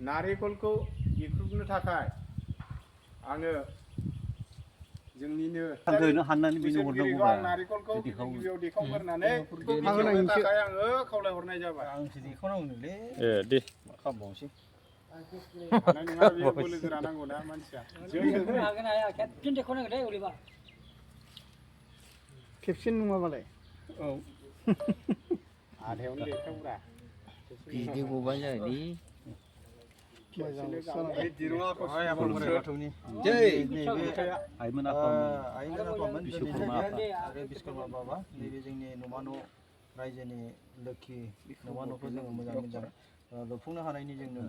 नारेंखलखौ एख्रुबनो थाखाय आङो जोंनिनो हाननानै बेनो हरनांगौ आं नारेंखलखौ गिबियाव देखावग्रोनानै थाखाय आङो खावलायहरनाय जाबाय आंसो देखावनांगौनोलै दे मा खालामबावनोसै हानाय नङा बेयो बोलो गोरा नांगौ ना मानसिया हागोन हाया खेबसेनो देखावनांगोन दे अलिबा खेबसेनो नङाबालाय औ आधायावनो देखावब्रा बिदै गबाय जायोदि दिरुङा बाथौनि जै नैबे आइमोन आफामोन बिश्वकर्मा बाबा नैबे जोंनि नमा न' रायजोनि लोखि नमा न'खौ जोङो मोजां मोजां लुफुंनो हानायनि जोंनो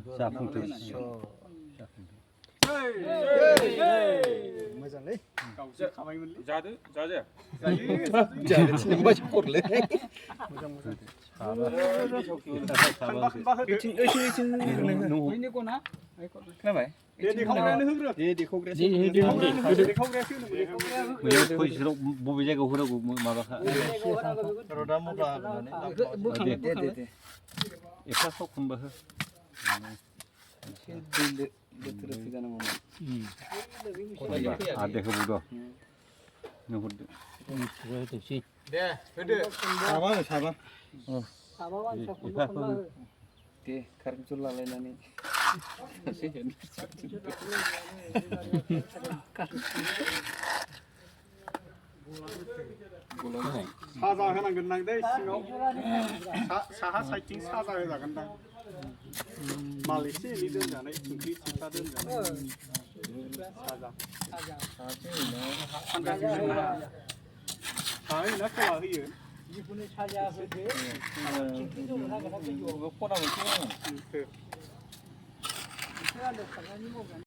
मोजांलै गावसो खाबायमोनलै जादो जाजाया जानो थिनबाय हरलै मोजां मोजां खोनाबाय दे देखावग्रायानो होग्रो बबे जायगायाव होनांगौ माबाखा रदा मब्ला होनानै दे एफा थाव खनबा हो आधे होबावदो नों हरदो दे होदो साबा दे खारेन्ट लालायनानै साजा होनांगोन नां दै सिङाव साहा साइडथिं साजा होजागोन दां माल एसे एनै दोनजानाय संख्रि सिंख्ला दोनजानाय साजा साहा होयोना खोला होयो जिखुनु साजा होदो खना मोनसे